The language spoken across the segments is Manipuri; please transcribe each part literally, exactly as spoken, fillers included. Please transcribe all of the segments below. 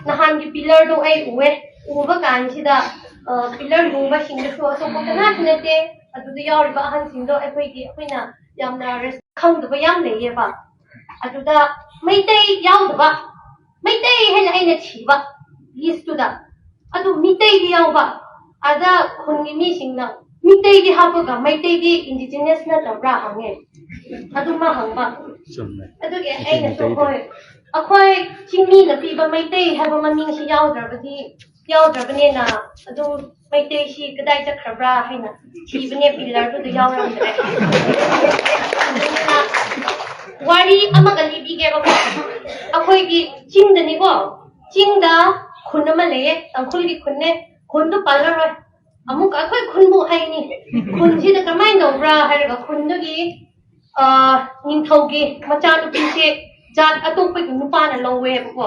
ꯅꯍꯥꯟꯒꯤ ꯄꯤꯂꯔꯗꯣ ꯑꯩ ꯎꯑꯦ꯫ ꯎꯕ ꯀꯥꯟꯁꯤꯗ ꯄꯤꯂꯔ ꯂꯨꯡꯕꯁꯤꯡꯗꯁꯨ ꯑꯇꯣꯞꯄ ꯀꯅꯥꯁꯨ ꯅꯠꯇꯦ, ꯑꯗꯨꯗ ꯌꯥꯎꯔꯤꯕ ꯑꯍꯟꯁꯤꯡꯗꯣ ꯑꯩꯈꯣꯏꯒꯤ, ꯑꯩꯈꯣꯏꯅ ꯌꯥꯝꯅ res- ꯈꯪꯗꯕ ꯌꯥꯝ ꯂꯩꯌꯦꯕ꯫ ꯑꯗꯨꯗ ꯃꯩꯇꯩ ꯌꯥꯎꯗꯕ, ꯃꯩꯇꯩ ꯍꯥꯏꯅ ꯑꯩꯅ ꯊꯤꯕ ꯂꯤꯁꯇꯨꯗ, ꯑꯗꯨ ꯃꯤꯇꯩꯗꯤ ꯌꯥꯎꯕ꯫ ꯑꯗ ꯈꯨꯟꯒꯤ ꯃꯤꯁꯤꯡꯅ ꯃꯤꯇꯩꯗꯤ ꯍꯥꯞꯄꯒ ꯃꯩꯇꯩꯗꯤ ꯏꯟꯗꯤꯖꯤꯅꯁ ꯅꯠꯇꯕ꯭ꯔꯥ ꯍꯪꯉꯦ꯫ ꯑꯗꯨꯃ ꯍꯪꯕ꯫ ꯆꯨꯝꯃꯦ꯫ ꯑꯗꯨꯒꯤ ꯑꯩꯈꯣꯏ ꯑꯩꯅꯁꯨ ꯃꯩꯇꯩꯗꯤ꯫ ꯍꯣꯏ, ꯑꯩꯈꯣꯏ ꯆꯤꯡꯃꯤꯅ ꯄꯤꯕ ꯃꯩꯇꯩ ꯍꯥꯏꯕ ꯃꯃꯤꯡꯁꯤ ꯌꯥꯎꯗ꯭ꯔꯕꯗꯤ, ꯌꯥꯎꯗ꯭ꯔꯕꯅꯤꯅ ꯑꯗꯨꯝ ꯃꯩꯇꯩꯁꯤ ꯀꯗꯥꯏ ꯆꯠꯈ꯭ꯔꯕ꯭ꯔꯥ ꯍꯥꯏꯅ ꯊꯤꯕꯅꯦ, ꯄꯤꯂꯔꯗꯨꯗ ꯌꯥꯎꯔꯝꯗ꯭ꯔꯦ꯫ ꯑꯗꯨꯅ ꯋꯥꯔꯤ ꯑꯃꯒ ꯂꯤꯕꯤꯒꯦꯕꯀꯣ꯫ ꯑꯩꯈꯣꯏꯒꯤ ꯆꯤꯡꯗꯅꯤꯀꯣ, ꯆꯤꯡꯗ ꯈꯨꯟ ꯑꯃ ꯂꯩꯌꯦ, ꯇꯥꯡꯈꯨꯜꯒꯤ ꯈꯨꯟꯅꯦ꯫ ꯈꯨꯟꯗꯨ ꯄꯜꯂꯔꯣꯏ꯫ ꯑꯃꯨꯛ ꯑꯩꯈꯣꯏ ꯈꯨꯟꯕꯨ ꯍꯥꯏꯅꯤ꯫ ꯈꯨꯟꯁꯤꯗ ꯀꯃꯥꯏꯅ ꯇꯧꯕ꯭ꯔꯥ ꯍꯥꯏꯔꯒ, ꯈꯨꯟꯗꯨꯒꯤ ꯑ, ꯅꯤꯡꯊꯧꯒꯤ ꯃꯆꯥꯅꯨꯄꯤꯁꯦ ꯖꯥꯠ ꯑꯇꯣꯞꯄꯒꯤ ꯅꯨꯄꯥꯅ ꯂꯧꯋꯦꯕꯀꯣ꯫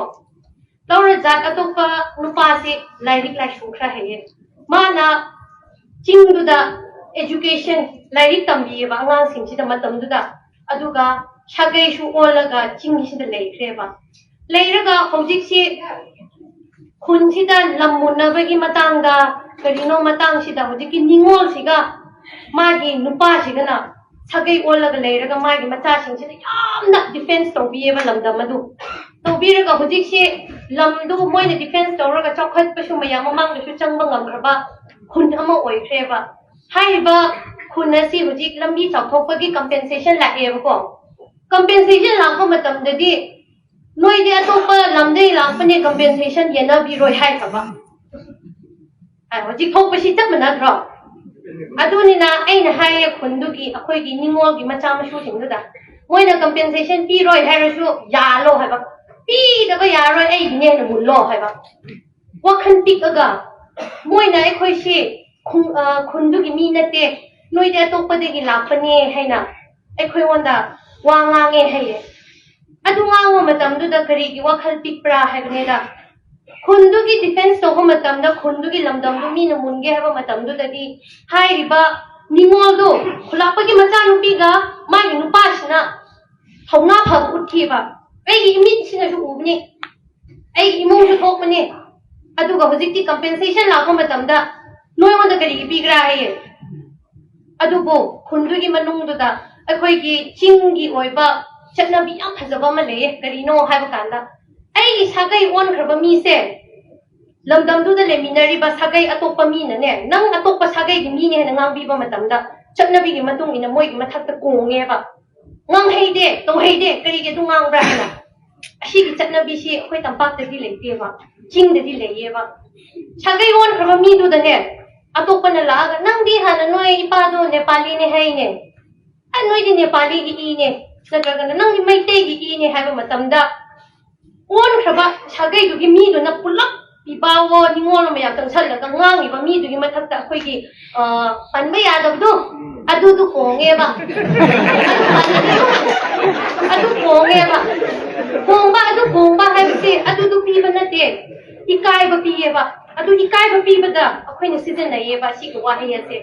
ꯂꯧꯔ ꯖꯥꯠ ꯑꯇꯣꯞꯄ ꯅꯨꯄꯥꯁꯦ ꯂꯥꯏꯔꯤꯛ ꯂꯥꯏꯁꯨ ꯈꯔ ꯍꯩꯌꯦ꯫ ꯃꯥꯅ ꯆꯤꯡꯗꯨꯗ education, ꯂꯥꯏꯔꯤꯛ ꯇꯝꯕꯤꯌꯦꯕ ꯑꯉꯥꯡꯁꯤꯡꯁꯤꯗ ꯃꯇꯝꯗꯨꯗ꯫ ꯑꯗꯨꯒ ꯁꯥꯒꯩꯁꯨ ꯑꯣꯜꯂꯒ ꯆꯤꯡꯁꯤꯗ ꯂꯩꯈ꯭ꯔꯦꯕ꯫ ꯂꯩꯔꯒ ꯍꯧꯖꯤꯛꯁꯤ ꯈꯨꯟꯁꯤꯗ ꯂꯝ ꯃꯨꯟꯅꯕꯒꯤ ꯃꯇꯥꯡꯗ, ꯀꯔꯤꯅꯣ ꯃꯇꯥꯡꯁꯤꯗ ꯍꯧꯖꯤꯛꯀꯤ ꯅꯤꯉꯣꯜꯁꯤꯒ ꯃꯥꯒꯤ ꯅꯨꯄꯥꯁꯤꯒꯅ ꯁꯥꯒꯩ ꯑꯣꯜꯂꯒ ꯂꯩꯔꯒ ꯃꯥꯒꯤ ꯃꯆꯥꯁꯤꯡꯁꯤꯗ ꯌꯥꯝꯅ defence ꯇꯧꯕꯤꯌꯦꯕ ꯂꯝꯗꯝ ꯑꯗꯨ꯫ ꯇꯧꯕꯤꯔꯒ ꯍꯧꯖꯤꯛꯁꯤ ꯂꯝꯗꯨ ꯃꯣꯏꯅ defence ꯇꯧꯔꯒ ꯆꯥꯎꯈꯠꯄꯁꯨ ꯃꯌꯥꯝ ꯃꯃꯥꯡꯗꯁꯨ ꯆꯪꯕ ꯉꯝꯈ꯭ꯔꯕ ꯈꯨꯟ ꯑꯃ ꯑꯣꯏꯈ꯭ꯔꯦꯕ꯫ ꯍꯥꯏꯔꯤꯕ ꯈꯨꯟ ꯑꯁꯤ ꯍꯧꯖꯤꯛ ꯂꯝꯕꯤ ꯆꯥꯎꯊꯣꯛꯄꯒꯤ compensation ꯂꯥꯛꯑꯦꯕꯀꯣ꯫ Compensation ꯂꯥꯛꯄ ꯃꯇꯝꯗꯗꯤ ꯅꯣꯏꯗꯤ ꯑꯇꯣꯞꯄ ꯂꯝꯗꯒꯤ ꯂꯥꯛꯄꯅꯦ, compensation ꯌꯦꯟꯅꯕꯤꯔꯣꯏ ꯍꯥꯏꯈ꯭ꯔꯕ꯫ ꯑ, ꯍꯧꯖꯤꯛ ꯊꯣꯛꯄꯁꯤ ꯆꯞ ꯃꯥꯟꯅꯗ꯭ꯔꯣ? ꯑꯗꯨꯅꯤꯅ ꯑꯩꯅ ꯍꯥꯏꯌꯦ ꯈꯨꯟꯗꯨꯒꯤ, ꯑꯩꯈꯣꯏꯒꯤ ꯅꯤꯉꯣꯜꯒꯤ ꯃꯆꯥ ꯃꯁꯨꯁꯤꯡꯗꯨꯗ, ꯃꯣꯏꯅ compensation ꯄꯤꯔꯣꯏ ꯍꯥꯏꯔꯁꯨ ꯌꯥꯜꯂꯣ ꯍꯥꯏꯕ, ꯄꯤꯗꯕ ꯌꯥꯔꯣꯏ, ꯑꯩꯒꯤꯅꯦꯅ ꯃꯨꯜꯂꯣ ꯍꯥꯏꯕ꯫ ꯋꯥꯈꯜ ꯄꯤꯛꯑꯒ ꯃꯣꯏꯅ ꯑꯩꯈꯣꯏꯁꯤ ꯈꯨꯟ-, ꯑ, ꯈꯨꯟꯗꯨꯒꯤ ꯃꯤ ꯅꯠꯇꯦ, ꯅꯣꯏꯗꯤ ꯑꯇꯣꯞꯄꯗꯒꯤ ꯂꯥꯛꯄꯅꯦ ꯍꯥꯏꯅ ꯑꯩꯈꯣꯏꯉꯣꯟꯗ ꯋꯥ ꯉꯥꯡꯉꯦ ꯍꯥꯏꯌꯦ꯫ ꯑꯗꯨ ꯉꯥꯡꯕ ꯃꯇꯝꯗꯨꯗ ꯀꯔꯤꯒꯤ ꯋꯥꯈꯜ ꯄꯤꯛꯄ꯭ꯔꯥ ꯍꯥꯏꯕꯅꯤꯗ꯫ ꯈꯨꯟꯗꯨꯒꯤ defence ꯇꯧꯕ ꯃꯇꯝꯗ, ꯈꯨꯟꯗꯨꯒꯤ ꯂꯝꯗꯝꯗꯨ ꯃꯤꯅ ꯃꯨꯟꯒꯦ ꯍꯥꯏꯕ ꯃꯇꯝꯗꯨꯗꯗꯤ, ꯍꯥꯏꯔꯤꯕ ꯅꯤꯉꯣꯜꯗꯨ, ꯈꯨꯂꯥꯛꯄꯒꯤ ꯃꯆꯥꯅꯨꯄꯤꯒ ꯃꯥꯒꯤ ꯅꯨꯄꯥꯁꯤꯅ ꯊꯧꯅꯥ ꯐꯕ ꯎꯠꯈꯤꯕ꯫ ꯑꯩꯒꯤ ꯏꯃꯤꯠꯁꯤꯅꯁꯨ ꯎꯕꯅꯤ꯫ ꯑꯩꯒꯤ ꯏꯃꯨꯡꯁꯨ ꯊꯣꯛꯄꯅꯦ꯫ ꯑꯗꯨꯒ ꯍꯧꯖꯤꯛꯇꯤ compensation ꯂꯥꯛꯄ ꯃꯇꯝꯗ ꯅꯣꯏꯉꯣꯟꯗ ꯀꯔꯤꯒꯤ ꯄꯤꯒ꯭ꯔꯥ ꯍꯥꯏꯌꯦ꯫ ꯑꯗꯨꯕꯨ ꯈꯨꯟꯗꯨꯒꯤ ꯃꯅꯨꯡꯗꯨꯗ ꯑꯩꯈꯣꯏꯒꯤ ꯆꯤꯡꯒꯤ ꯑꯣꯏꯕ ꯆꯠꯅꯕꯤ ꯌꯥꯝ ꯐꯖꯕ ꯑꯃ ꯂꯩꯌꯦ꯫ ꯀꯔꯤꯅꯣ ꯍꯥꯏꯕ ꯀꯥꯟꯗ, ꯑꯩꯒꯤ ꯁꯥꯒꯩ ꯑꯣꯟꯈ꯭ꯔꯕ ꯃꯤꯁꯦ ꯂꯝꯗꯝꯗꯨꯗ ꯂꯩꯃꯤꯟꯅꯔꯤꯕ ꯁꯥꯒꯩ ꯑꯇꯣꯞꯄ ꯃꯤꯅꯅꯦ, ꯅꯪ ꯑꯇꯣꯞꯄ ꯁꯥꯒꯩꯒꯤ ꯃꯤꯅꯦ ꯍꯥꯏꯅ ꯉꯥꯡꯕꯤꯕ ꯃꯇꯝꯗ ꯆꯠꯅꯕꯤꯒꯤ ꯃꯇꯨꯡ ꯏꯟꯅ ꯃꯣꯏꯒꯤ ꯃꯊꯛꯇ ꯀꯣꯡꯉꯦꯕ꯫ "ꯉꯥꯡꯍꯩꯗꯦ, ꯇꯧꯍꯩꯗꯦ, ꯀꯔꯤꯒꯤ ꯑꯗꯨ ꯉꯥꯡꯕ꯭ꯔꯥ?" ꯍꯥꯏꯅ꯫ ꯑꯁꯤꯒꯤ ꯆꯠꯅꯕꯤꯁꯤ ꯑꯩꯈꯣꯏ ꯇꯝꯄꯥꯛꯇꯗꯤ ꯂꯩꯇꯦꯕ, ꯆꯤꯡꯗꯗꯤ ꯂꯩꯌꯦꯕ꯫ ꯁꯥꯒꯩ ꯑꯣꯟꯈ꯭ꯔꯕ ꯃꯤꯗꯨꯗꯅꯦ ꯑꯇꯣꯞꯄꯅ ꯂꯥꯛꯑꯒ, "ꯅꯪꯗꯤ ꯍꯥꯟꯅ ꯅꯣꯏ ꯏꯄꯥꯗꯣ ꯅꯦꯄꯥꯂꯤꯅꯦ ꯍꯥꯏꯅꯦ, ꯑ, ꯅꯣꯏꯗꯤ ꯅꯦꯄꯥꯂꯤꯒꯤ ꯏꯅꯦ, ꯅꯠꯇ꯭ꯔꯒꯅ ꯅꯪꯗꯤ ꯃꯩꯇꯩꯒꯤ ꯏꯅꯦ" ꯍꯥꯏꯕ ꯃꯇꯝꯗ, ꯑꯣꯟꯈ꯭ꯔꯕ ꯁꯥꯒꯩꯗꯨꯒꯤ ꯃꯤꯗꯨꯅ ꯄꯨꯂꯞ ꯏꯄꯥꯋꯣ ꯅꯤꯉꯣꯜ ꯃꯌꯥꯝ ꯆꯪꯁꯜꯂꯒ ꯉꯥꯡꯉꯤꯕ ꯃꯤꯗꯨꯒꯤ ꯃꯊꯛꯇ ꯑꯩꯈꯣꯏꯒꯤ, ꯑ, ꯄꯟꯕ ꯌꯥꯗꯕꯗꯣ, ꯑꯗꯨꯗꯨ ꯈꯣꯡꯉꯦꯕ꯫ ꯑꯗꯨ ꯈꯣꯡꯉꯦꯕ꯫ ꯈꯣꯡꯕ, ꯑꯗꯨ ꯈꯣꯡꯕ ꯍꯥꯏꯕꯁꯤ ꯑꯗꯨꯗꯨ ꯄꯤꯕ ꯅꯠꯇꯦ, ꯏꯀꯥꯏꯕ ꯄꯤꯌꯦꯕ꯫ ꯑꯗꯨ ꯏꯀꯥꯏꯕ ꯄꯤꯕꯗ ꯑꯩꯈꯣꯏꯅ ꯁꯤꯖꯤꯟꯅꯩꯌꯦꯕ ꯁꯤꯒꯤ ꯋꯥꯍꯩ ꯑꯁꯦ꯫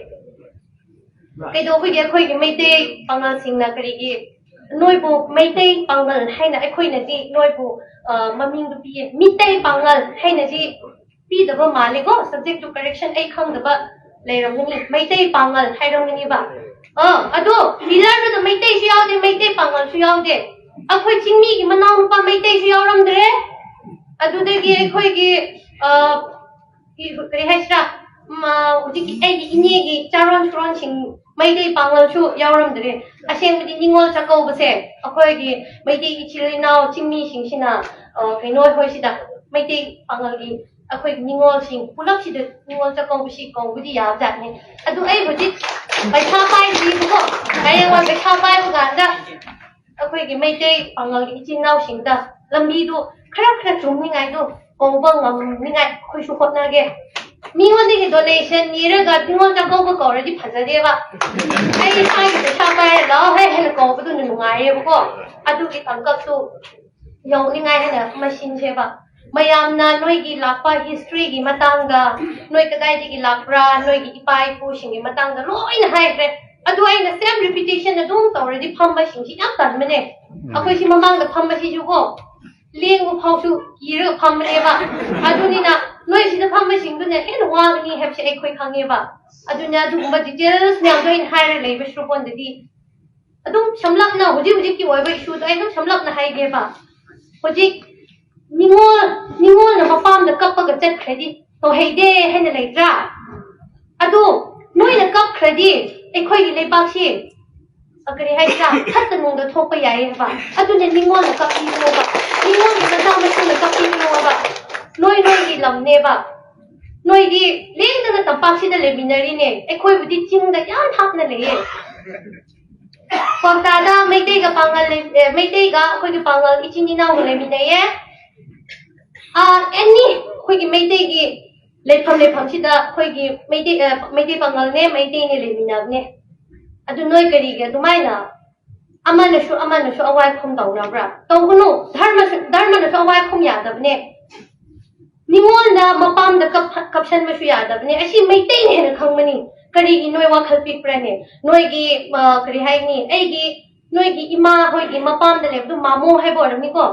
ꯀꯩꯗꯧꯕꯒꯤ ꯑꯩꯈꯣꯏꯒꯤ ꯃꯩꯇꯩ ꯄꯥꯉꯜꯁꯤꯡꯅ ꯀꯔꯤꯒꯤ ꯅꯣꯏꯕꯨ ꯃꯩꯇꯩ ꯄꯥꯉꯜ ꯍꯥꯏꯅ ꯑꯩꯈꯣꯏꯅꯗꯤ ꯅꯣꯏꯕꯨ, ꯑ, ꯃꯃꯤꯡꯗꯨ ꯄꯤꯌꯦ? ꯃꯤꯇꯩ ꯄꯥꯉꯜ ꯍꯥꯏꯅꯗꯤ ꯄꯤꯗꯕ ꯃꯥꯜꯂꯦꯀꯣ꯫ Subject to correction, ꯑꯩ ꯈꯪꯗꯕ ꯂꯩꯔꯝꯒꯅꯤ꯫ ꯃꯩꯇꯩ ꯄꯥꯉꯜ ꯍꯥꯏꯔꯝꯒꯅꯤꯕ꯫ ꯑ, ꯑꯗꯣ pillarꯗꯨꯗ ꯃꯩꯇꯩꯁꯨ ꯌꯥꯎꯗꯦ, ꯃꯩꯇꯩ ꯄꯥꯉꯜꯁꯨ ꯌꯥꯎꯗꯦ꯫ ꯑꯩꯈꯣꯏ ꯆꯤꯡꯃꯤꯒꯤ ꯃꯅꯥꯎꯅꯨꯄꯥ ꯃꯩꯇꯩꯁꯨ ꯌꯥꯎꯔꯝꯗ꯭ꯔꯦ꯫ ꯑꯗꯨꯗꯒꯤ ꯑꯩꯈꯣꯏꯒꯤ, ꯑ, ꯀꯔꯤ ꯍꯥꯏꯁꯤꯔꯥ, ꯎꯝ, ꯑ, ꯍꯧꯖꯤꯛꯀꯤ ꯑꯩꯒꯤ ꯏꯅꯦꯒꯤ ꯆꯥꯔꯣꯟ ꯁꯨꯔꯣꯟꯁꯤꯡ ꯃꯩꯇꯩ ꯄꯥꯉꯜꯁꯨ ꯌꯥꯎꯔꯝꯗ꯭ꯔꯦ꯫ ꯑꯁꯦꯡꯕꯗꯤ ꯅꯤꯉꯣꯜ ꯆꯥꯛꯀꯧꯕꯁꯦ ꯑꯩꯈꯣꯏꯒꯤ ꯃꯩꯇꯩ ꯏꯆꯤꯜ ꯏꯅꯥꯎ ꯆꯤꯡꯃꯤꯁꯤꯡꯁꯤꯅ, ꯑ, ꯀꯩꯅꯣ ꯑꯩꯈꯣꯏꯁꯤꯗ ꯃꯩꯇꯩ ꯄꯥꯉꯜꯒꯤ ꯑꯩꯈꯣꯏ ꯅꯤꯉꯣꯜꯁꯤꯡ ꯄꯨꯂꯞꯁꯤꯗ ꯅꯤꯉꯣꯜ ꯆꯥꯛꯀꯧꯕꯁꯤ ꯀꯧꯕꯗꯤ ꯌꯥꯕꯖꯥꯠꯅꯤ꯫ ꯑꯗꯨ ꯑꯩ ꯍꯧꯖꯤꯛ ꯄꯩꯁꯥ ꯄꯥꯏꯗ꯭ꯔꯤꯕꯀꯣ, ꯍꯌꯦꯡꯋꯥꯏ ꯄꯩꯁꯥ ꯄꯥꯏꯕ ꯀꯥꯟꯗ ꯑꯩꯈꯣꯏꯒꯤ ꯃꯩꯇꯩ ꯄꯥꯉꯜꯒꯤ ꯏꯆꯤꯟ ꯏꯅꯥꯎꯁꯤꯡꯗ ꯂꯝꯕꯤꯗꯨ ꯈꯔ ꯈꯔ ꯆꯨꯝꯅꯤꯡꯉꯥꯏꯗꯨ ꯀꯧꯕ ꯉꯝꯅꯤꯡꯉꯥꯏ ꯑꯩꯈꯣꯏꯁꯨ ꯍꯣꯠꯅꯒꯦ꯫ ꯃꯤꯉꯣꯟꯗꯒꯤ donation ꯅꯤꯔꯒ ꯅꯤꯉꯣꯜ ꯆꯥꯛꯀꯧꯕ ꯀꯧꯔꯗꯤ ꯐꯖꯗꯦꯕ꯫ ꯑꯩ ꯏꯁꯥꯒꯤ ꯄꯩꯁꯥ ꯄꯥꯏꯔ ꯂꯥꯛꯑꯣ ꯍꯦ ꯍꯥꯏꯅ ꯀꯧꯕꯗꯨꯅ ꯅꯨꯡꯉꯥꯏꯌꯦꯕꯀꯣ꯫ ꯑꯗꯨꯒꯤ ꯇꯥꯡꯀꯛꯇꯨ ꯌꯧꯅꯤꯡꯉꯥꯏ ꯍꯥꯏꯅ ꯑꯃ ꯁꯤꯟꯁꯦꯕ꯫ ꯃꯌꯥꯝꯅ ꯅꯣꯏꯒꯤ ꯂꯥꯛꯄ historyꯒꯤ ꯃꯇꯥꯡꯗ, ꯅꯣꯏ ꯀꯗꯥꯏꯗꯒꯤ ꯂꯥꯛꯄ꯭ꯔꯥ, ꯅꯣꯏꯒꯤ ꯏꯄꯥ ꯏꯄꯨꯁꯤꯡꯒꯤ ꯃꯇꯥꯡꯗ ꯂꯣꯏꯅ ꯍꯥꯏꯈ꯭ꯔꯦ꯫ ꯑꯗꯨ ꯑꯩꯅ same repetition ꯑꯗꯨꯝ ꯇꯧꯔꯗꯤ ꯐꯝꯕꯁꯤꯡꯁꯤ ꯌꯥꯝ ꯇꯟꯕꯅꯦ꯫ ꯑꯩꯈꯣꯏ ꯁꯤ ꯃꯃꯥꯡꯗ ꯐꯝꯕꯁꯤꯁꯨꯀꯣ, ꯂꯦꯡꯕ ꯐꯥꯎꯁꯨ ꯀꯤꯔꯒ ꯐꯝꯕꯅꯦꯕ꯫ ꯑꯗꯨꯅꯤꯅ ꯅꯣꯏ ꯁꯤꯗ ꯐꯝꯕꯁꯤꯡꯗꯨꯅ ꯍꯦꯟꯅ ꯋꯥꯒꯅꯤ ꯍꯥꯏꯕꯁꯦ ꯑꯩꯈꯣꯏ ꯈꯪꯉꯦꯕ꯫ ꯑꯗꯨꯅ ꯑꯗꯨꯒꯨꯝꯕ details ꯃꯌꯥꯝꯗꯣ ꯑꯩꯅ ꯍꯥꯏꯔ ꯂꯩꯕ ꯁꯨꯔꯨꯄꯣꯟꯗꯗꯤ ꯑꯗꯨꯝ ꯁꯝꯂꯞꯅ ꯍꯧꯖꯤꯛ ꯍꯧꯖꯤꯛꯀꯤ ꯑꯣꯏꯕ issue ꯗꯣ ꯑꯩ ꯑꯗꯨꯝ ꯁꯝꯂꯞꯅ ꯍꯥꯏꯒꯦꯕ꯫ ꯍꯧꯖꯤꯛ ꯅꯤꯉꯣꯜ ꯅꯤꯉꯣꯜꯅ ꯃꯄꯥꯝꯗ ꯀꯞꯄꯒ ꯆꯠꯈ꯭ꯔꯗꯤ ꯇꯧꯍꯩꯗꯦ ꯍꯥꯏꯅ ꯂꯩꯇ꯭ꯔꯥ? ꯑꯗꯣ ꯅꯣꯏꯅ ꯀꯞꯈ꯭ꯔꯗꯤ ꯑꯩꯈꯣꯏꯒꯤ ꯂꯩꯕꯥꯛꯁꯤ ꯑ, ꯀꯔꯤ ꯍꯥꯏꯁꯤꯔꯥ, ꯐꯠꯇ ꯅꯨꯡꯗ ꯊꯣꯛꯄ ꯌꯥꯏ ꯍꯥꯏꯕ꯫ ꯑꯗꯨꯅ ꯅꯤꯉꯣꯜꯅ ꯀꯞꯄꯤꯒꯅꯣꯕ, ꯅꯤꯉꯣꯜꯒꯤ ꯃꯆꯥ ꯃꯁꯨꯅ ꯀꯞꯄꯤꯒꯅꯣꯕ꯫ ꯅꯣꯏ ꯅꯣꯏꯒꯤ ꯂꯝꯅꯦꯕ꯫ ꯅꯣꯏꯗꯤ ꯂꯦꯡꯗꯅ ꯇꯝꯄꯥꯛꯁꯤꯗ ꯂꯩꯃꯤꯟꯅꯔꯤꯅꯦ, ꯑꯩꯈꯣꯏꯕꯨꯗꯤ ꯆꯤꯡꯗ ꯌꯥꯝ ꯊꯥꯞꯅ ꯂꯩꯌꯦ꯫ ꯀ꯭ꯋꯥꯛꯇꯥꯗ ꯃꯩꯇꯩꯒ ꯄꯥꯉꯜ ꯂꯩ-, ꯑꯦ, ꯃꯩꯇꯩꯒ ꯑꯩꯈꯣꯏꯒꯤ ꯄꯥꯉꯜ ꯏꯆꯤꯟ ꯏꯅꯥꯎꯒ ꯂꯩꯃꯤꯟꯅꯩꯌꯦ꯫ ꯑꯥ, ꯑꯦꯅꯤ ꯑꯩꯈꯣꯏꯒꯤ ꯃꯩꯇꯩꯒꯤ ꯂꯩꯐꯝ ꯂꯩꯐꯝꯁꯤꯗ ꯑꯩꯈꯣꯏꯒꯤ ꯃꯩꯇꯩ, ꯑ, ꯃꯩꯇꯩ ꯄꯥꯉꯜꯅꯦ, ꯃꯩꯇꯩꯅꯦ ꯂꯩꯃꯤꯟꯅꯕꯅꯦ꯫ ꯑꯗꯨ ꯅꯣꯏ ꯀꯔꯤꯒꯤ ꯑꯗꯨꯃꯥꯏꯅ ꯑꯃꯅꯁꯨ ꯑꯃꯅꯁꯨ ꯑꯋꯥꯏ ꯈꯨꯝ ꯇꯧꯅꯕ꯭ꯔꯥ? ꯇꯧꯒꯅꯨ꯫ ꯙꯔꯃꯁꯨ, ꯙꯔꯃꯅꯁꯨ ꯑꯋꯥꯏ ꯈꯨꯝ ꯌꯥꯗꯕꯅꯦ꯫ ꯃꯤꯉꯣꯟꯗ ꯃꯄꯥꯝꯗ ꯀꯞ-, ꯀꯞꯁꯟꯕꯁꯨ ꯌꯥꯗꯕꯅꯦ꯫ ꯑꯁꯤ ꯃꯩꯇꯩꯅ ꯍꯦꯟꯅ ꯈꯪꯕꯅꯤ꯫ ꯀꯔꯤꯒꯤ ꯅꯣꯏ ꯋꯥꯈꯜ ꯄꯤꯛꯄ꯭ꯔꯅꯦ? ꯅꯣꯏꯒꯤ, ꯑ, ꯀꯔꯤ ꯍꯥꯏꯅꯤ? ꯑꯩꯒꯤ, ꯅꯣꯏꯒꯤ ꯏꯃꯥ ꯍꯣꯏꯒꯤ ꯃꯄꯥꯝꯗ ꯂꯩꯕꯗꯨ ꯃꯥꯃꯣ ꯍꯥꯏꯕ ꯑꯣꯏꯔꯝꯅꯤꯀꯣ?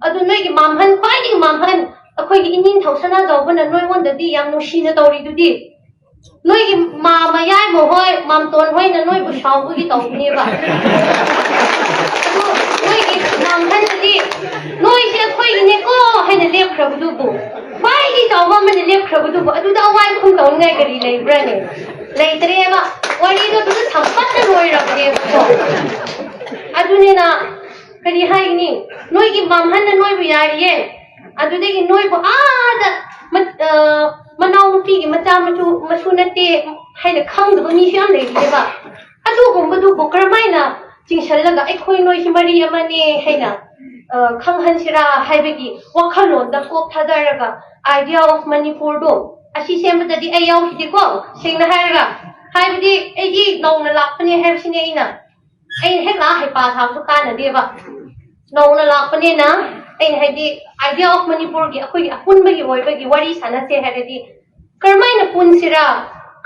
ꯑꯗꯨ ꯅꯣꯏꯒꯤ ꯃꯥꯝꯍꯟ, ꯈ꯭ꯋꯥꯏꯗꯒꯤ ꯃꯥꯝꯍꯟ, ꯑꯩꯈꯣꯏꯒꯤ ꯏꯅꯤꯡꯊꯧ ꯁꯅꯥꯖꯥꯎꯕꯅ ꯅꯣꯏꯉꯣꯟꯗꯗꯤ ꯌꯥꯝ ꯅꯨꯡꯁꯤꯅ ꯇꯧꯔꯤꯗꯨꯗꯤ꯫ ꯅꯣꯏꯒꯤ ꯃꯥ-, ꯃꯌꯥꯏꯃ ꯍꯣꯏ, ꯃꯥꯝꯇꯣꯟ ꯍꯣꯏꯅ ꯅꯣꯏꯕꯨ ꯁꯥꯎꯕꯒꯤ ꯇꯧꯕꯅꯦꯕ꯫ ꯑꯗꯨ ꯅꯣꯏꯒꯤ ꯃꯥꯝꯍꯟꯗꯗꯤ ꯅꯣꯏꯁꯦ ꯑꯩꯈꯣꯏꯒꯤꯅꯦꯀꯣ ꯍꯥꯏꯅ ꯂꯦꯞꯈ꯭ꯔꯕꯗꯨꯕꯨ, ꯈ꯭ꯋꯥꯏꯗꯒꯤ ꯆꯥꯎꯕ ꯑꯃꯅ ꯂꯦꯞꯈ꯭ꯔꯕꯗꯨꯕꯨ, ꯑꯗꯨꯗ ꯑꯋꯥꯏ ꯈꯨꯝ ꯇꯧꯅꯤꯡꯉꯥꯏ ꯀꯔꯤ ꯂꯩꯕ꯭ꯔꯥꯅꯦ? ꯂꯩꯇ꯭ꯔꯦꯕ꯫ ꯋꯥꯔꯤꯗꯣ ꯑꯗꯨꯗ ꯁꯝꯄꯠꯅ ꯂꯣꯏꯔꯕꯅꯦꯕꯀꯣ꯫ ꯑꯗꯨꯅꯤꯅ ꯀꯔꯤ ꯍꯥꯏꯒꯅꯤ? ꯅꯣꯏꯒꯤ ꯃꯥꯝꯍꯟꯅ ꯅꯣꯏꯕꯨ ꯌꯥꯔꯤꯌꯦ, ꯑꯗꯨꯗꯒꯤ ꯅꯣꯏꯕꯨ ꯑꯥꯗ ꯃ-, ꯑ, ꯃꯅꯥꯎꯅꯨꯄꯤꯒꯤ ꯃꯆꯥ ꯃꯁꯨ, ꯃꯁꯨ ꯅꯠꯇꯦ ꯍꯥꯏꯅ ꯈꯪꯗꯕ ꯃꯤꯁꯨ ꯌꯥꯝ ꯂꯩꯔꯤꯑꯕ꯫ ꯑꯗꯨꯒꯨꯝꯕꯗꯨꯕꯨ ꯀꯔꯝꯍꯥꯏꯅ ꯆꯤꯡꯁꯤꯜꯂꯒ ꯑꯩꯈꯣꯏ ꯅꯣꯏꯁꯤ ꯃꯔꯤ ꯑꯃꯅꯦ ꯍꯥꯏꯅ, ꯑ, ꯈꯪꯍꯟꯁꯤꯔꯥ ꯍꯥꯏꯕꯒꯤ ꯋꯥꯈꯜꯂꯣꯟꯗ ꯀꯣꯛ ꯊꯥꯗꯔꯒ Idea of ꯃꯅꯤꯄꯨꯔꯗꯣ ꯑꯁꯤ ꯁꯦꯝꯕꯗꯗꯤ ꯑꯩ ꯌꯥꯎꯈꯤꯗꯦꯀꯣ, ꯁꯦꯡꯅ ꯍꯥꯏꯔꯒ꯫ ꯍꯥꯏꯕꯗꯤ ꯑꯩꯗꯤ ꯅꯧꯅ ꯂꯥꯛꯄꯅꯦ ꯍꯥꯏꯕꯁꯤꯅꯦ ꯑꯩꯅ꯫ ꯑꯩꯅ ꯍꯦꯛ ꯂꯥꯛꯑ ꯍꯩꯄꯥ ꯁꯥꯕꯁꯨ ꯀꯥꯟꯅꯗꯦꯕ꯫ ꯅꯧꯅ ꯂꯥꯛꯄꯅꯤꯅ ꯑꯩꯅ ꯍꯥꯏꯗꯤ Idea of ꯃꯅꯤꯄꯨꯔꯒꯤ ꯑꯩꯈꯣꯏꯒꯤ ꯑꯄꯨꯟꯕꯒꯤ ꯑꯣꯏꯕꯒꯤ ꯋꯥꯔꯤ ꯁꯥꯟꯅꯁꯦ ꯍꯥꯏꯔꯗꯤ ꯀꯔꯝꯍꯥꯏꯅ ꯄꯨꯟꯁꯤꯔꯥ?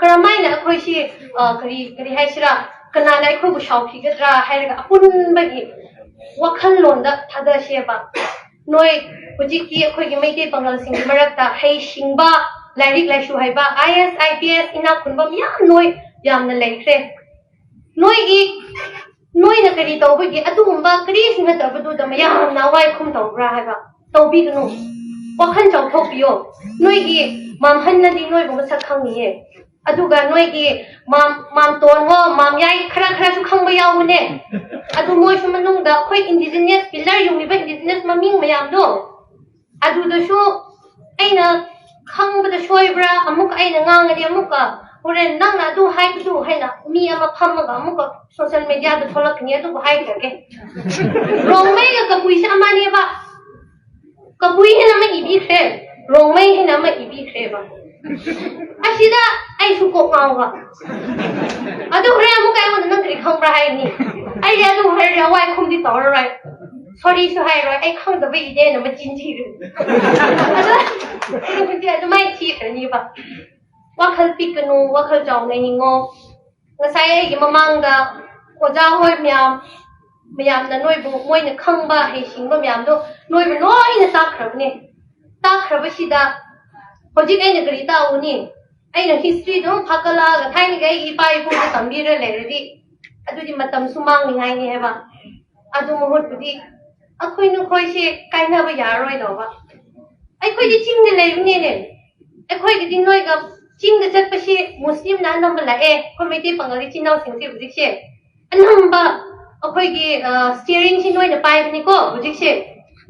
ꯀꯔꯝꯍꯥꯏꯅ ꯑꯩꯈꯣꯏꯁꯤ, ꯑ, ꯀꯔꯤ, ꯀꯔꯤ ꯍꯥꯏꯁꯤꯔꯥ? ꯀꯅꯥꯅ ꯑꯩꯈꯣꯏꯕꯨ ꯁꯥꯎꯈꯤꯒꯗ꯭ꯔꯥ ꯍꯥꯏꯔꯒ ꯑꯄꯨꯟꯕꯒꯤ ꯋꯥꯈꯜꯂꯣꯟꯗ ꯊꯥꯗꯁꯦꯕ꯫ ꯅꯣꯏ ꯍꯧꯖꯤꯛꯇꯤ ꯑꯩꯈꯣꯏꯒꯤ ꯃꯩꯇꯩ ꯄꯥꯉꯜꯁꯤꯡꯒꯤ ꯃꯔꯛꯇ ꯍꯩꯁꯤꯡꯕ, ꯂꯥꯏꯔꯤꯛ ꯂꯥꯏꯁꯨ ꯍꯩꯕ, ꯑꯥꯏ ꯑꯦꯁ, ꯑꯥꯏ ꯄꯤ ꯑꯦꯁ, ꯏꯅꯥꯛ ꯈꯨꯟꯕ ꯃꯌꯥꯝ ꯅꯣꯏ ꯌꯥꯝꯅ ꯂꯩꯈ꯭ꯔꯦ꯫ ꯅꯣꯏꯒꯤ, ꯅꯣꯏꯅ ꯀꯔꯤ ꯇꯧꯕꯒꯤ ꯑꯗꯨꯒꯨꯝꯕ ꯀꯔꯤꯁꯨ ꯅꯠꯇꯕꯗꯨꯗ ꯃꯌꯥꯝꯅ ꯑꯋꯥꯏ ꯈꯨꯝ ꯇꯧꯕ꯭ꯔꯥ ꯍꯥꯏꯕ? ꯇꯧꯕꯤꯒꯅꯨ꯫ ꯋꯥꯈꯜ ꯆꯥꯎꯊꯣꯛꯄꯤꯌꯣ꯫ ꯅꯣꯏꯒꯤ ꯃꯥꯝꯍꯟꯅꯗꯤ ꯅꯣꯏꯕꯨ ꯃꯁꯛ ꯈꯪꯉꯤꯌꯦ꯫ ꯑꯗꯨꯒ ꯅꯣꯏꯒꯤ ꯃꯥꯝ-, ꯃꯥꯝꯇꯣꯟ ꯍꯣ, ꯃꯥꯝꯌꯥꯏ ꯈꯔ ꯈꯔꯁꯨ ꯈꯪꯕ ꯌꯥꯎꯕꯅꯦ꯫ ꯑꯗꯨ ꯃꯣꯏꯁꯨ ꯃꯅꯨꯡꯗ ꯑꯩꯈꯣꯏ indigenous, pillar ꯌꯨꯡꯂꯤꯕ indigenous ꯃꯃꯤꯡ ꯃꯌꯥꯝꯗꯣ, ꯑꯗꯨꯗꯁꯨ ꯑꯩꯅ ꯈꯪꯕꯗ ꯁꯣꯏꯕ꯭ꯔꯥ, ꯑꯃꯨꯛ ꯑꯩꯅ ꯉꯥꯡꯉꯗꯤ ꯑꯃꯨꯛꯀ ꯍꯣꯔꯦꯟ ꯅꯪꯅ ꯑꯗꯨ ꯍꯥꯏꯕꯗꯨ ꯍꯥꯏꯅ ꯃꯤ ꯑꯃ ꯐꯝꯃꯒ ꯑꯃꯨꯛꯀ social media ꯗ ꯊꯣꯛꯂꯛꯀꯅꯤ, ꯑꯗꯨꯕꯨ ꯍꯥꯏꯈ꯭ꯔꯒꯦ꯫ ꯔꯣꯡꯃꯩꯒ ꯀꯕꯨꯏꯁꯦ ꯑꯃꯅꯦꯕ꯫ ꯀꯕꯨꯏ ꯍꯥꯏꯅ ꯑꯃ ꯏꯕꯤꯈ꯭ꯔꯦ, ꯔꯣꯡꯃꯩ ꯍꯥꯏꯅ ꯑꯃ ꯏꯕꯤꯈ꯭ꯔꯦꯕ꯫ ꯑꯁꯤꯗ ꯑꯩꯁꯨ ꯀꯣꯛ ꯉꯥꯎꯕ꯫ ꯑꯗꯨ ꯍꯣꯔꯦꯟ ꯑꯃꯨꯛꯀ ꯑꯩꯉꯣꯟꯗ "ꯅꯪ ꯀꯔꯤ ꯈꯪꯕ꯭ꯔꯥ?" ꯍꯥꯏꯅꯤ꯫ ꯑꯩꯗꯤ ꯑꯗꯨ ꯍꯥꯏꯔꯗꯤ ꯑꯋꯥꯏ ꯈꯨꯝꯗꯤ ꯇꯧꯔꯔꯣꯏ, ꯁꯣꯔꯤꯁꯨ ꯍꯥꯏꯔꯣꯏ, "ꯑꯩ ꯈꯪꯗꯕꯒꯤꯅꯦꯅ" ꯃꯆꯤꯟ ꯊꯤꯔꯅꯤ꯫ ꯑꯗꯨ ꯍꯧꯖꯤꯛ ꯑꯗꯨꯃꯥꯏꯅ ꯊꯤꯈ꯭ꯔꯅꯤꯕ꯫ ꯋꯥꯈꯜ ꯄꯤꯛꯀꯅꯨ, ꯋꯥꯈꯜ ꯆꯥꯎꯅ ꯍꯤꯡꯉꯣ꯫ ꯉꯁꯥꯏ ꯑꯩꯒꯤ ꯃꯃꯥꯡꯗ ꯑꯣꯖꯥ ꯍꯣꯏ ꯃꯌꯥꯝ, ꯃꯌꯥꯝꯅ ꯅꯣꯏꯕꯨ, ꯃꯣꯏꯅ ꯈꯪꯕ ꯍꯩꯁꯤꯡꯕ ꯃꯌꯥꯝꯗꯣ ꯅꯣꯏꯕꯨ ꯂꯣꯏꯅ ꯇꯥꯛꯈ꯭ꯔꯕꯅꯦ꯫ ꯇꯥꯛꯈ꯭ꯔꯕꯁꯤꯗ ꯍꯧꯖꯤꯛ ꯑꯩꯅ ꯀꯔꯤ ꯇꯥꯛꯎꯅꯤ? ꯑꯩꯅ history ꯗꯨꯝ ꯐꯥꯀꯠꯂꯛꯑꯒ ꯊꯥꯏꯅꯒꯤ ꯑꯩꯒꯤ ꯏꯄꯥ ꯏꯄꯨꯗ ꯇꯝꯕꯤꯔ ꯂꯩꯔꯗꯤ ꯑꯗꯨꯗꯤ ꯃꯇꯝꯁꯨ ꯃꯥꯡꯅꯤꯡꯉꯥꯏꯅꯤ ꯍꯥꯏꯕ꯫ ꯑꯗꯨ ꯃꯍꯨꯠꯄꯨꯗꯤ ꯑꯩꯈꯣꯏ ꯅꯈꯣꯏꯁꯦ ꯀꯥꯏꯅꯕ ꯌꯥꯔꯔꯣꯏꯗꯧꯕ꯫ ꯑꯩꯈꯣꯏꯗꯤ ꯆꯤꯡꯗ ꯂꯩꯕꯅꯤꯅꯦ꯫ ꯑꯩꯈꯣꯏꯒꯤꯗꯤ ꯅꯣꯏꯒ ꯆꯤꯡꯗ ꯆꯠꯄꯁꯤ ꯃꯨꯁꯂꯤꯝꯅ ꯑꯅꯝꯕ ꯂꯥꯛꯑꯦ꯫ ꯑꯩꯈꯣꯏ ꯃꯩꯇꯩ ꯄꯥꯉꯜ ꯏꯆꯤꯟ ꯏꯅꯥꯎꯁꯤꯡꯁꯦ ꯍꯧꯖꯤꯛꯁꯦ ꯑꯅꯝꯕ ꯑꯩꯈꯣꯏꯒꯤ, ꯑ, steering ꯁꯤ ꯅꯣꯏꯅ ꯄꯥꯏꯕꯅꯤꯀꯣ ꯍꯧꯖꯤꯛꯁꯦ꯫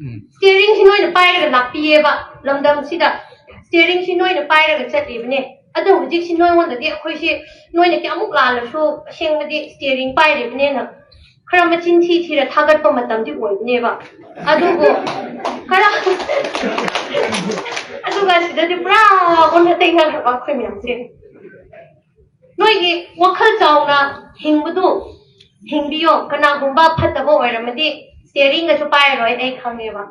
ꯎꯝ꯫ Steering ꯁꯤ ꯅꯣꯏꯅ ꯄꯥꯏꯔꯒ ꯂꯥꯛꯄꯤꯌꯦꯕ ꯂꯝꯗꯝꯁꯤꯗ꯫ Steering ꯁꯤ ꯅꯣꯏꯅ ꯄꯥꯏꯔꯒ ꯆꯠꯂꯤꯕꯅꯦ꯫ ꯑꯗꯣ ꯍꯧꯖꯤꯛꯁꯤ ꯅꯣꯏꯉꯣꯟꯗꯗꯤ ꯑꯩꯈꯣꯏꯁꯤ ꯅꯣꯏꯅ ꯀꯌꯥꯃꯨꯛ ꯂꯥꯜꯂꯁꯨ ꯑꯁꯦꯡꯕꯗꯤ steering ꯄꯥꯏꯔꯤꯕꯅꯦꯅ ꯈꯔ ꯃꯆꯤꯟ ꯊꯤ ꯊꯤꯔ ꯊꯥꯒꯠꯄ ꯃꯇꯝꯗꯤ ꯑꯣꯏꯕꯅꯦꯕ꯫ ꯑꯗꯨꯕꯨ ꯈꯔ ꯑꯗꯨꯒ ꯁꯤꯗꯗꯤ ꯄꯨꯔꯥ ꯑꯣꯟꯅ ꯇꯩꯅꯈ꯭ꯔꯕ ꯑꯩꯈꯣꯏ ꯃꯌꯥꯝꯁꯦ꯫ ꯅꯣꯏꯒꯤ ꯋꯥꯈꯜ ꯆꯥꯎꯅ ꯍꯤꯡꯕꯗꯨ ꯍꯤꯡꯕꯤꯌꯣ꯫ ꯀꯅꯥꯒꯨꯝꯕ ꯐꯠꯇꯕ ꯑꯣꯏꯔꯝꯃꯗꯤ steering ꯒꯁꯨ ꯄꯥꯏꯔꯔꯣꯏ, ꯑꯩ ꯈꯪꯉꯦꯕ꯫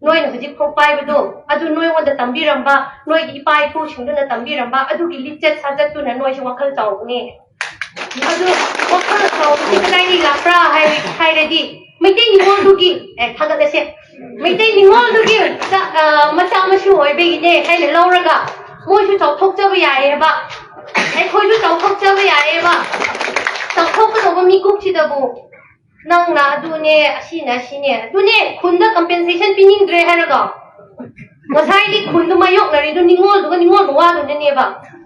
ꯅꯣꯏꯅ ꯍꯧꯖꯤꯛ ꯐꯥꯎ ꯄꯥꯏꯕꯗꯣ, ꯑꯗꯨ ꯅꯣꯏꯉꯣꯟꯗ ꯇꯝꯕꯤꯔꯝꯕ, ꯅꯣꯏꯒꯤ ꯏꯄꯥ ꯏꯄꯨꯁꯤꯡꯗꯨꯅ ꯇꯝꯕꯤꯔꯝꯕ, ꯑꯗꯨꯒꯤ ꯂꯤꯆꯠ ꯁꯥꯖꯠꯇꯨꯅ ꯅꯣꯏꯁꯨ ꯋꯥꯈꯜ ꯆꯥꯎꯕꯅꯦ꯫ ꯑꯗꯨ ꯋꯥꯈꯜ ꯆꯥꯎꯕꯁꯤ ꯀꯗꯥꯏꯗꯒꯤ ꯂꯥꯛꯄ꯭ꯔꯥ ꯍꯥꯏ-, ꯍꯥꯏꯔꯗꯤ, ꯃꯩꯇꯩ ꯅꯤꯉꯣꯜꯗꯨꯒꯤ, ꯑꯦ, ꯊꯥꯒꯠꯂꯁꯦ꯫ ꯃꯩꯇꯩ ꯅꯤꯉꯣꯜꯗꯨꯒꯤ ꯆꯥ- ꯑ, ꯃꯆꯥ ꯃꯁꯨ ꯑꯣꯏꯕꯒꯤꯅꯦ ꯍꯥꯏꯅ ꯂꯧꯔꯒ ꯃꯣꯏꯁꯨ ꯆꯥꯎꯊꯣꯛꯆꯕ ꯌꯥꯏꯑꯕ, ꯑꯩꯈꯣꯏꯁꯨ ꯆꯥꯎꯊꯣꯛꯆꯕ ꯌꯥꯏꯑꯕ꯫ ꯆꯥꯎꯊꯣꯛꯀꯗꯧꯕ ꯃꯤꯀꯨꯞꯁꯤꯗꯕꯨ ꯅꯪꯅ ꯑꯗꯨꯅꯦ, ꯑꯁꯤꯅ ꯑꯁꯤꯅꯦ, ꯑꯗꯨꯅꯦ ꯈꯨꯟꯗ ꯀꯝꯄꯦꯟꯁꯦꯁꯟ ꯄꯤꯅꯤꯡꯗ꯭ꯔꯦ ꯍꯥꯏꯔꯒ ꯉꯁꯥꯏꯗꯤ ꯈꯨꯟꯗꯨ ꯃꯥꯌꯣꯛꯅꯔꯤꯗꯨ ꯅꯤꯉꯣꯜꯗꯨꯒ ꯅꯤꯉꯣꯜꯗꯨ ꯋꯥꯗꯨꯅꯅꯦꯕ꯫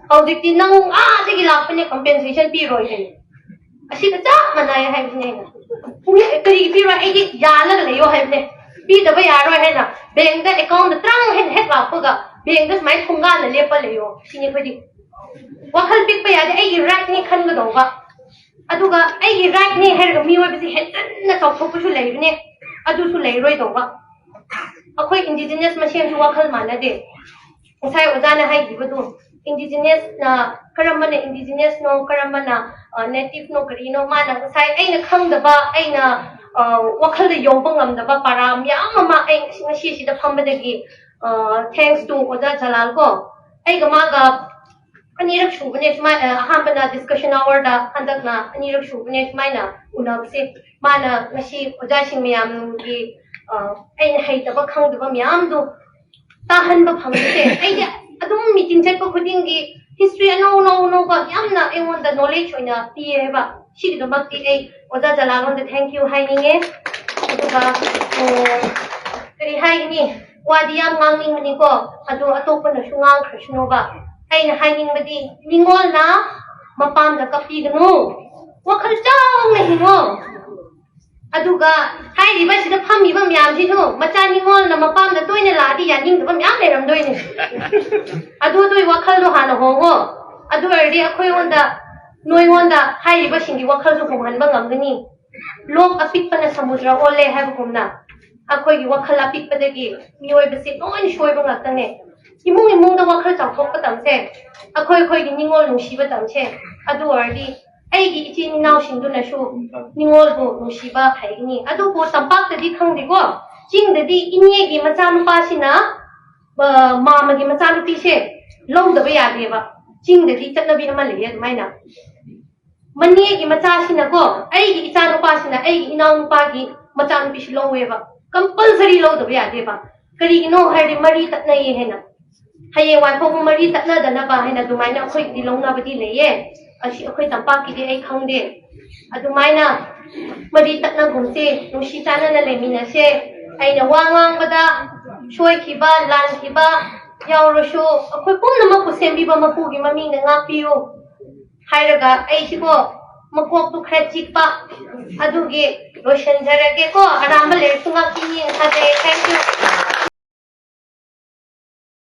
ꯍꯧꯖꯤꯛꯇꯤ ꯅꯪ ꯑꯥꯗꯒꯤ ꯂꯥꯛꯄꯅꯦ, ꯀꯝꯄꯦꯟꯁꯦꯁꯟ ꯄꯤꯔꯣꯏ ꯍꯥꯏ꯫ ꯑꯁꯤꯒ ꯆꯞ ꯃꯥꯟꯅꯩ ꯍꯥꯏꯕꯅꯦ ꯑꯩꯅ꯫ ꯀꯔꯤꯒꯤ ꯄꯤꯔꯣꯏ? ꯑꯩꯗꯤ ꯌꯥꯜꯂꯒ ꯂꯩꯌꯣ ꯍꯥꯏꯕꯅꯦ꯫ ꯄꯤꯗꯕ ꯌꯥꯔꯣꯏ ꯍꯥꯏꯅ ꯕꯦꯡꯗ ꯑꯦꯀꯥꯎꯟꯗ ꯇ꯭ꯔꯪ ꯍꯦꯛ ꯍꯦꯛ ꯂꯥꯛꯄꯒ ꯕꯦꯡꯗ ꯁꯨꯃꯥꯏꯅ ꯊꯣꯡꯒꯥꯟꯅ ꯂꯦꯞꯄ ꯂꯩꯌꯣ ꯁꯤꯅꯤ ꯑꯩꯈꯣꯏꯗꯤ꯫ ꯋꯥꯈꯜ ꯄꯤꯛꯄ ꯌꯥꯗꯦ, ꯑꯩꯒꯤ ꯔꯥꯏꯠꯅꯤ ꯈꯟꯒꯗꯧꯕ꯫ ꯑꯗꯨꯒ ꯑꯩꯒꯤ ꯔꯥꯏꯠꯅꯤ ꯍꯥꯏꯔꯒ ꯃꯤꯑꯣꯏꯕꯁꯤ ꯍꯦꯟꯖꯟꯅ ꯆꯥꯎꯊꯣꯛꯄꯁꯨ ꯂꯩꯕꯅꯦ, ꯑꯗꯨꯁꯨ ꯂꯩꯔꯣꯏꯗꯧꯕ꯫ ꯑꯩꯈꯣꯏ ꯏꯟꯗꯤꯖꯤꯅꯁ ꯃꯁꯦꯟꯁꯨ ꯋꯥꯈꯜ ꯃꯥꯟꯅꯗꯦ꯫ ꯉꯁꯥꯏ ꯑꯣꯖꯥꯅ ꯍꯥꯏꯈꯤꯕꯗꯨ, ꯏꯟꯗꯤꯖꯤꯅꯁꯅ ꯀꯔꯝꯕꯅ ꯏꯟꯗꯤꯖꯤꯅꯁꯅꯣ, ꯀꯔꯝꯕꯅ ꯅꯦꯇꯤꯚꯅꯣ, ꯀꯔꯤꯅꯣ, ꯃꯥꯅ ꯉꯁꯥꯏ ꯑꯩꯅ ꯈꯪꯗꯕ, ꯑꯩꯅ ꯑ, ꯋꯥꯈꯜꯗ ꯌꯧꯕ ꯉꯝꯗꯕ ꯄꯥꯔꯥ ꯃꯌꯥꯝ ꯑꯃ ꯑꯩ ꯉꯁꯤ, ꯉꯁꯤꯁꯤꯗ ꯐꯝꯕꯗꯒꯤ, ꯊꯦꯡꯁ ꯇꯨ ꯑꯣꯖꯥ ꯖꯂꯥꯜ ꯀꯣ, ꯑꯩꯒ ꯃꯥꯒ ꯑꯅꯤꯔꯛ ꯁꯨꯕꯅꯦ ꯁꯨꯃꯥꯏꯅ, ꯑꯍꯥꯟꯕꯅ ꯗꯤꯁꯀꯁꯟ ꯑꯋꯥꯔꯗ, ꯍꯟꯗꯛꯅ ꯑꯅꯤꯔꯛ ꯁꯨꯕꯅꯦ ꯁꯨꯃꯥꯏꯅ ꯎꯅꯕꯁꯦ꯫ ꯃꯥꯅ ꯉꯁꯤ ꯑꯣꯖꯥꯁꯤꯡ ꯃꯌꯥꯝꯒꯤ, ꯑ, ꯑꯩꯅ ꯍꯩꯇꯕ ꯈꯪꯗꯕ ꯃꯌꯥꯝꯗꯣ ꯇꯥꯍꯟꯕ ꯐꯪꯕꯁꯦ꯫ ꯑꯩꯗꯤ ꯑꯗꯨꯝ ꯃꯤꯇꯤꯡ ꯆꯠꯄ ꯈꯨꯗꯤꯡꯒꯤ ꯍꯤꯁꯇ꯭ꯔꯤ ꯑꯅꯧ ꯑꯅꯧ ꯑꯅꯧꯕ ꯌꯥꯝꯅ ꯑꯩꯉꯣꯟꯗ ꯅꯣꯂꯦꯖ ꯑꯣꯏꯅ ꯄꯤꯌꯦꯕ꯫ ꯁꯤꯒꯤꯗꯃꯛꯇꯤ ꯑꯩ ꯑꯣꯖꯥ ꯖꯂꯥꯜꯉꯣꯟꯗ ꯊꯦꯡꯛ ꯌꯨ ꯍꯥꯏꯅꯤꯡꯉꯦ꯫ ꯑꯗꯨꯒ, ꯑ, ꯀꯔꯤ ꯍꯥꯏꯒꯅꯤ, ꯋꯥꯗꯤ ꯌꯥꯝ ꯉꯥꯡꯅꯤꯡꯕꯅꯤꯀꯣ, ꯑꯗꯣ ꯑꯇꯣꯞꯄꯅꯁꯨ ꯉꯥꯡꯈ꯭ꯔꯁꯅꯨꯕ꯫ ꯑꯩꯅ ꯍꯥꯏꯅꯤꯡꯕꯗꯤ ꯅꯤꯉꯣꯜꯅ ꯃꯄꯥꯝꯗ ꯀꯞꯄꯤꯒꯅꯨ, ꯋꯥꯈꯜ ꯆꯥꯎꯅ ꯍꯤꯡꯉꯣ꯫ ꯑꯗꯨꯒ ꯍꯥꯏꯔꯤꯕ ꯁꯤꯗ ꯐꯝꯃꯤꯕ ꯃꯌꯥꯝꯁꯤꯁꯨ ꯃꯆꯥ ꯅꯤꯉꯣꯜꯅ ꯃꯄꯥꯝꯗ ꯇꯣꯏꯅ ꯂꯥꯛꯑꯗꯤ ꯌꯥꯅꯤꯡꯗꯕ ꯃꯌꯥꯝ ꯂꯩꯔꯝꯗꯣꯏꯅꯦ꯫ ꯑꯗꯨ ꯑꯗꯨꯒꯤ ꯋꯥꯈꯜꯗꯣ ꯍꯥꯟꯅ ꯍꯣꯡꯉꯣ꯫ ꯑꯗꯨ ꯑꯣꯏꯔꯗꯤ ꯑꯩꯈꯣꯏꯉꯣꯟꯗ, ꯅꯣꯏꯉꯣꯟꯗ ꯍꯥꯏꯔꯤꯕꯁꯤꯡꯒꯤ ꯋꯥꯈꯜꯁꯨ ꯍꯣꯡꯍꯟꯕ ꯉꯝꯒꯅꯤ꯫ ꯂꯣꯛ ꯑꯄꯤꯛꯄꯅ ꯁꯃꯨꯗ꯭ꯔ ꯑꯣꯜꯂꯦ ꯍꯥꯏꯕꯒꯨꯝꯅ ꯑꯩꯈꯣꯏꯒꯤ ꯋꯥꯈꯜ ꯑꯄꯤꯛꯄꯗꯒꯤ ꯃꯤꯑꯣꯏꯕꯁꯤ ꯂꯣꯏꯅ ꯁꯣꯏꯕ ꯉꯥꯛꯇꯅꯦ꯫ ꯏꯃꯨꯡ ꯏꯃꯨꯡꯗ ꯋꯥꯈꯜ ꯆꯥꯎꯊꯣꯛꯄ ꯇꯝꯁꯦ, ꯑꯩꯈꯣꯏ ꯑꯩꯈꯣꯏꯒꯤ ꯅꯤꯉꯣꯜ ꯅꯨꯡꯁꯤꯕ ꯇꯝꯁꯦ꯫ ꯑꯗꯨ ꯑꯣꯏꯔꯗꯤ ꯑꯩꯒꯤ ꯏꯆꯤꯟ ꯏꯅꯥꯎꯁꯤꯡꯗꯨꯅꯁꯨ ꯅꯤꯉꯣꯜꯕꯨ ꯅꯨꯡꯁꯤꯕ ꯍꯩꯒꯅꯤ꯫ ꯑꯗꯨꯕꯨ ꯇꯝꯄꯥꯛꯇꯗꯤ ꯈꯪꯗꯦꯀꯣ, ꯆꯤꯡꯗꯗꯤ ꯏꯅꯦꯒꯤ ꯃꯆꯥꯅꯨꯄꯥꯁꯤꯅ, ꯑ, ꯃꯥꯃꯒꯤ ꯃꯆꯥꯅꯨꯄꯤꯁꯦ ꯂꯧꯗꯕ ꯌꯥꯗꯦꯕ꯫ ꯆꯤꯡꯗꯗꯤ ꯆꯠꯅꯕꯤ ꯑꯃ ꯂꯩꯌꯦ ꯑꯗꯨꯃꯥꯏꯅ꯫ ꯃꯅꯦꯒꯤ ꯃꯆꯥꯁꯤꯅꯀꯣ, ꯑꯩꯒꯤ ꯏꯆꯥꯅꯨꯄꯥꯁꯤꯅ ꯑꯩꯒꯤ ꯏꯅꯥꯎꯅꯨꯄꯥꯒꯤ ꯃꯆꯥꯅꯨꯄꯤꯁꯤ ꯂꯧꯋꯦꯕ꯫ ꯀꯝꯄꯜꯁꯔꯤ ꯂꯧꯗꯕ ꯌꯥꯗꯦꯕ꯫ ꯀꯔꯤꯒꯤꯅꯣ ꯍꯥꯏꯔꯗꯤ ꯃꯔꯤ ꯇꯠꯅꯩꯌꯦ ꯍꯥꯏꯅ, ꯍꯌꯦꯡ ꯋꯥꯏꯐꯥꯎꯕ ꯃꯔꯤ ꯇꯠꯅꯗꯅꯕ ꯍꯥꯏꯅ ꯑꯗꯨꯃꯥꯏꯅ ꯑꯩꯈꯣꯏꯒꯤꯗꯤ ꯂꯧꯅꯕꯗꯤ ꯂꯩꯌꯦ꯫ ꯑꯁꯤ ꯑꯩꯈꯣꯏ ꯇꯝꯄꯥꯛꯀꯤꯗꯤ ꯑꯩ ꯈꯪꯗꯦ꯫ ꯑꯗꯨꯃꯥꯏꯅ ꯃꯔꯤ ꯇꯠꯅꯒꯨꯝꯁꯦ, ꯅꯨꯡꯁꯤ ꯆꯥꯟꯅꯅ ꯂꯩꯃꯤꯟꯅꯁꯦ꯫ ꯑꯩꯅ ꯋꯥ ꯉꯥꯡꯕꯗ ꯁꯣꯏꯈꯤꯕ ꯂꯥꯟꯈꯤꯕ ꯌꯥꯎꯔꯁꯨ ꯑꯩꯈꯣꯏ ꯄꯨꯝꯅꯃꯛꯄꯨ ꯁꯦꯝꯕꯤꯕ ꯃꯄꯨꯒꯤ ꯃꯃꯤꯡꯗ ꯉꯥꯛꯄꯤꯌꯨ ꯍꯥꯏꯔꯒ ꯑꯩꯁꯤꯀꯣ ꯃꯀꯣꯛꯇꯨ ꯈꯔ ꯆꯤꯛꯄ, ꯑꯗꯨꯒꯤ ꯂꯣꯏꯁꯤꯟꯖꯔꯒꯦꯀꯣ꯫ ꯑꯔꯥꯟꯕ ꯂꯩꯔꯁꯨ ꯉꯥꯛꯄꯤꯅꯤ꯫ ꯊꯥꯖꯩ꯫ Thank you꯫